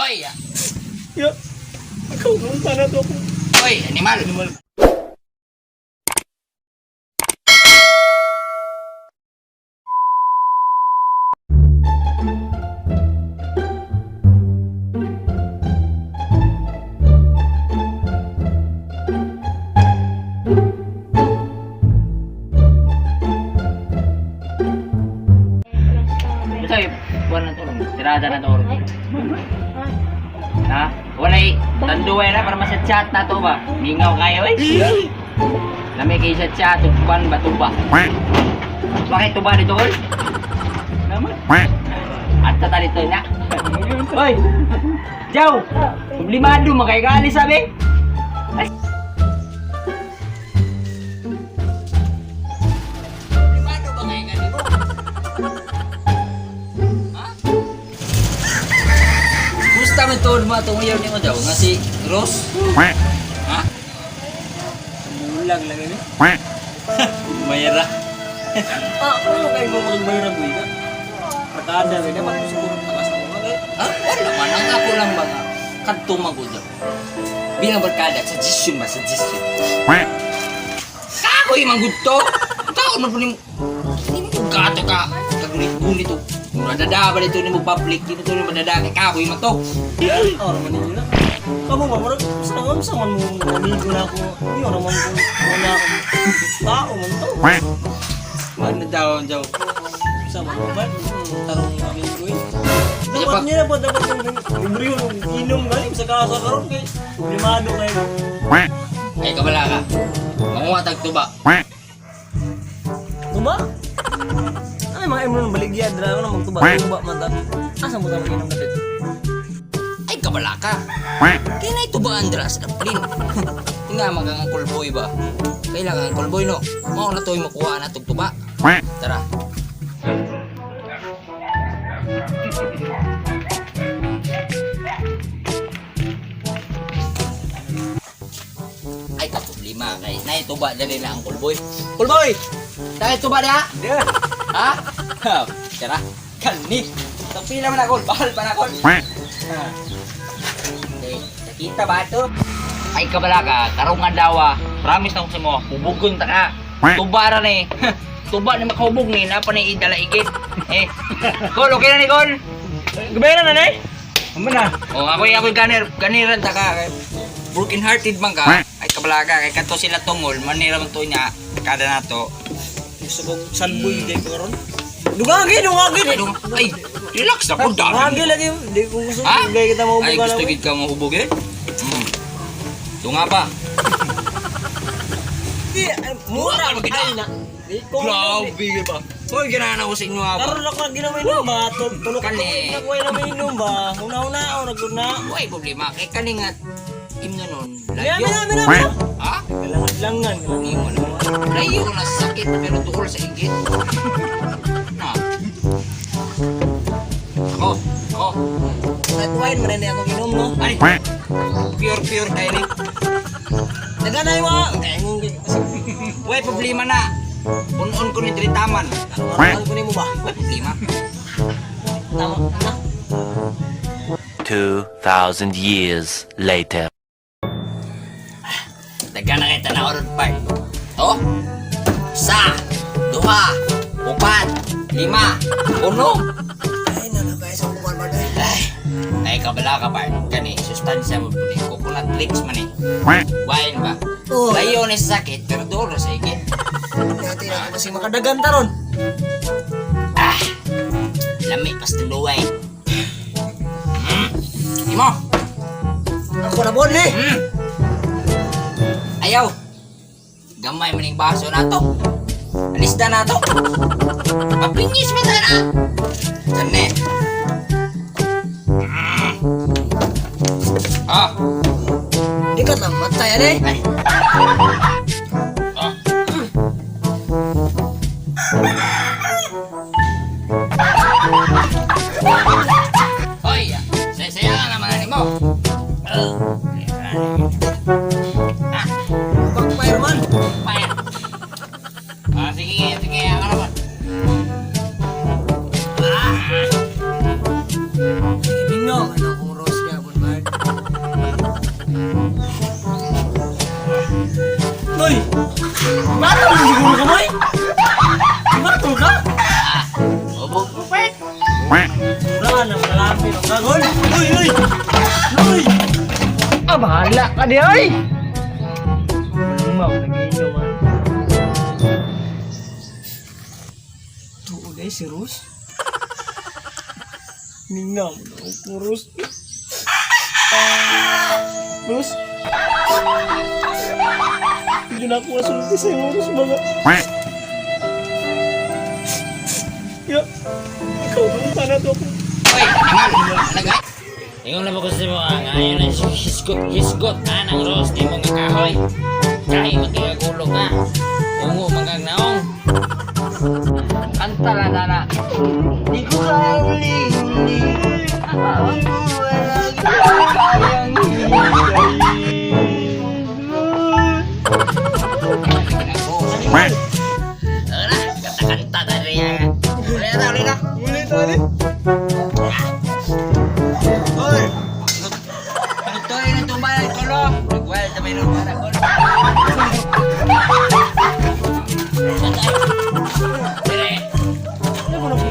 Hoy! Ya. Ikaw nung sana to ako. Hoy, animal! Animal. Ito eh, buwan na to. Tirada na to. Ha? Walay, tanduay na para masat-chat na to ba? Mingaw kayo eh. Lami kayo sa chat, tuban ba tuba? Bakit tuba dito, Kol? Naman. At sa talito na. Hoy! Jaw! Problemado man kayo kaali sabi. Ay! Problemado ba kayo kani mo? Ha? Gusto man tuod mo atong uyaw nimo daw nga si Rose? Ha? Bulag lang ini. Mayra. Ah, ano kayo mo magbayra ko ka? Rakada kay dapat mo siguro takas ako nga kay. Ha? Wala man ang ako lang ba nga kadto man ko daw. Bilang barkada, suggestion ba, suggestion. Kakoy man gud to. Tao man pud nimo. Hindi mo gud gato ka. Kagunit-gunit to. Madada ba dito nimo public, dito to nimo madada kay kakoy man to. Ora man ninyo na. Kamu ba murag sa man sa man mo amigo na ako. Di ora man ko wala ako. Tao man to. Man na daw daw. Sa man ba? Tarong amigo eh. Di Dapat pa- niya na pa dapat yung libre yun inom galing sa kasa karon kay problemado kayo. Ay kabala ka. Manguha tag tuba. Tuba? Ay mga imnon baligya dra na magtuba tuba man ta. Asa mo ta mag-inom dapit? Ay kabala ka. Kaya tuba Andras Aplin. Tinga magang ang kulboy ba. Kailangan ang kulboy no. Mao na to'y makuha na tug tuba. Tara. Ay ka problema kay nay tuba dali na ang kulboy. Kulboy! Dahil tuba na. Yeah. Ha? Tara. Kani. Tapila man ako, bahal pa na ako. Okay, nakita ba ito? Ay kabala ka, karong adlaw, promise na ko sa mo, hubugon ta ka. Tuba ra ni. Tuba ni makahubog ni, napa ni idala igit. Eh, Kol, okay na ni Kol? Gabayra na nay. Amo na. Oh, ako ako'y ganir, ganiran ta ka. Broken hearted man ka. Ay kabala ka, kay kadto sila tungol, manira man to niya, kada nato. Gusto kong salboy day ko karon. Dungagi, dungagi. Ay, ay, relax ako, dami. Dungagi lagi. Di ko gusto Ha? gay kita mo Ay, gusto gid ka mahubog eh? Tunga pa. Mura Mura, ay na. Di ko. Grabe ba? Hoy, ganahan ako sa inyo ha ba? Karon ako ginamay inom ba? Tulok ko Kani. nagway na may inom ba? Una-una ako naguna. Way problema kay kani nga imno nun. Layo. Layo. Layo, layo. Ha? Kailangan langan. Hindi mo naman. Layo na sakit pero duol sa igit. Na. Ako, ako. Red wine man na akong inom no. Ay, pure pure kay ni. Naganay wa. Kay ngong Way problema na. Unon ko ni Dritaman. Ano ko nimo ba? Way problema. Tama na. 2,000 years later. Daga na kita na oron part. To? Sa, duha, upat, lima, uno. Ay na na sa kuwan ba day. Ay, ay kabala ka par. Kani, sustansya mo po ni coconut flakes man eh. Wine ba? Oh. Layo ni sa sakit, pero dulo sa igit. Dati na kasi makadagan taron. Ah, lami pas tuluay. Imo! Ako na bon eh. Ayaw! Gamay man yung baso na to. Alis na na to. Mapingis man na na. Saan eh? Ah! Di ka na matay ane. Ay! Ah! Hoy! Saya-saya ka naman ani mo. Ah! Backfire man. Fire. Ah, sige, sige, ako naman. Ah! Bingo ano kung rose niya. Wala na, malapit. Gagol! Uy, uy! Uy! Ah, bahala ka di ay! Lumaw, nag-iinom ah. Tuo guys, si Rose. Mingaw mo na ako, Rose. Rose? Hindi na ako masulti sa'yo, Rose, mga. Ya, ikaw naman sana to ako. Oy, animal! Alagay! Ingon na ba ko sa mo ang ayaw na hisgot, hisgot anang Rose ni mo nga kahoy. Kahi magkikagulo ka. Ungo mangang naong. Kanta lang na. Di ko kaya uli. Ang buhay lang kayang Tara, kanta-kanta tayo niya. Uli na, uli na. Ulit, ulit. Hoy! Tutoy na tumayan ko, lo. Nagwal, tamay na para ko. Dire. Ano mo na po?